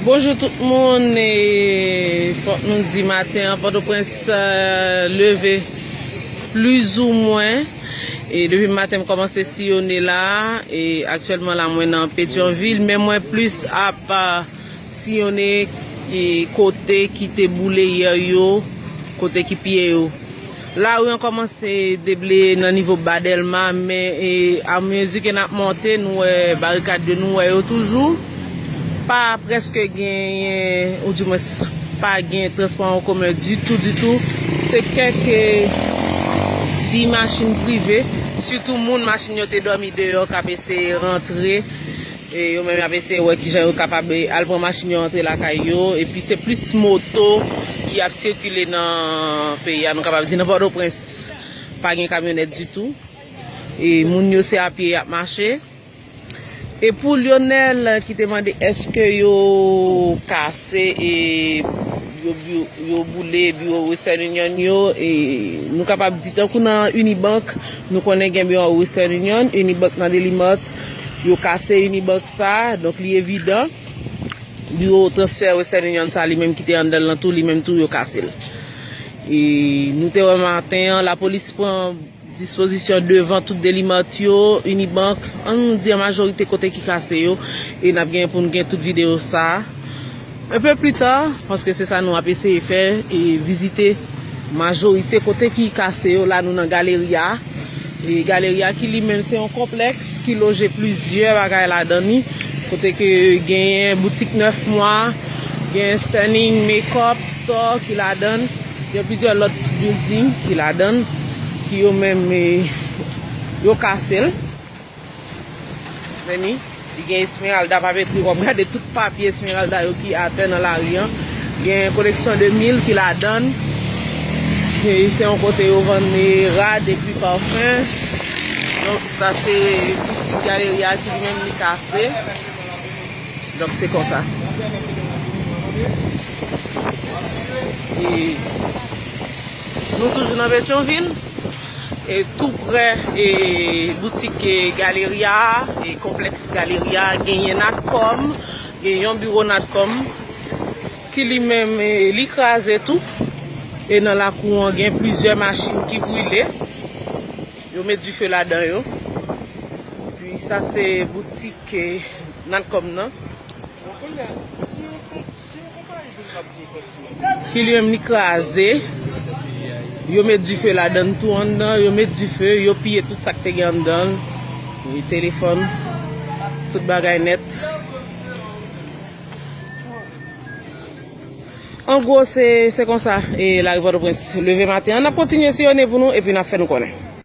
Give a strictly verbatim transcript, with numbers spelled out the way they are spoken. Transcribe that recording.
Bonjou tout moun, e fòk nou di maten an, Pòtoprens, e, leve plizoumwen. E depi maten m kòmanse siyone la, e aktyèlman la mwen nan Petyonvil, men mwen plis ap, a, siyone, e, kote ki te boule yè yo, kote ki piye yo. Lari an kòmanse deble nan nivo Ba Dèlma, men, e, amezi ke n ap monte, nou wè barikad yo, nou wè yo toujou. Pa prèske genyen, oudimwens, pa gen transpò an komen ditou, ditou. Se kèk, e, ti machin prive, sitou moun machin yo te dòmi deyò k ap eseye rantre. E yo menm y ap eseye wè kijan yo kapab, e, al pran machin yo antre lakay yo. Epi se plis moto ki ap sikile nan peyi a, nou kapab di nan Pòtoprens pa gen kamyonèt ditou. E moun yo se a pye y ap mache. E pou Lionel ki te mande èske yo kase e yo, yo, yo boule biwo Western Union yo, e nou kapab di tankou nan Unibank, nou konnen gen biwo Western Union, Unibank nan Delimart, yo kase Unibank sa, donk li evidan. Biwo transfè Western Union sa li menm ki te anndan l lan tou, li menm tou yo kase l. E nou te wè maten an, lapolis pran dispozisyon devan tout Delimart yo, Unibank, an nou di an majorite kote ki kase yo, e n ap genyen pou n gen tout videyo sa a. Un peu plus tard, paske se sa nou ap eseye fè, e vizite majorite kote ki kase yo. La nou nan Galeria. E Galeria ki li menm se yon konplèks ki loje plizyè bagay ladan li, kote ke genyen boutik nèf mwa, genyen Sterling Makeup Store ki ladan, gen plizyè lòt building ki ladan, ki yo menm, e, yo kase l. Men ni, li gen Esmeralda papetri, w ap gade tout papye Esmeralda yo ki atè nan lari an. Gen koleksyon de mil ki ladan. E se yon kote yo vann, e, rad epi pafen. Donk, sa se boutik Galeria ki li menm li kase. Donk, se konsa. E nou toujou nan Petyonvil. E tou prè, e boutik, e Galeria, e konplèks Galeria, genyen Natcom, gen yon biwo Natcom, ki li menm, e, li kraze tou. E nan lakou an, gen plizyè machin ki brile. Yo met dife ladan yo. Epi sa se boutik, e, Natcom nan. Ki li menm li kraze. Yo met dife ladan tou anndan, yo met dife, yo piye tout sa k te gen anndan. Wi, telefòn, tout bagay nèt. An gwo, se, se konsa, e lari Pòtoprens leve maten an. N ap kontinye siyone pou nou, epi n ap fè nou konnen.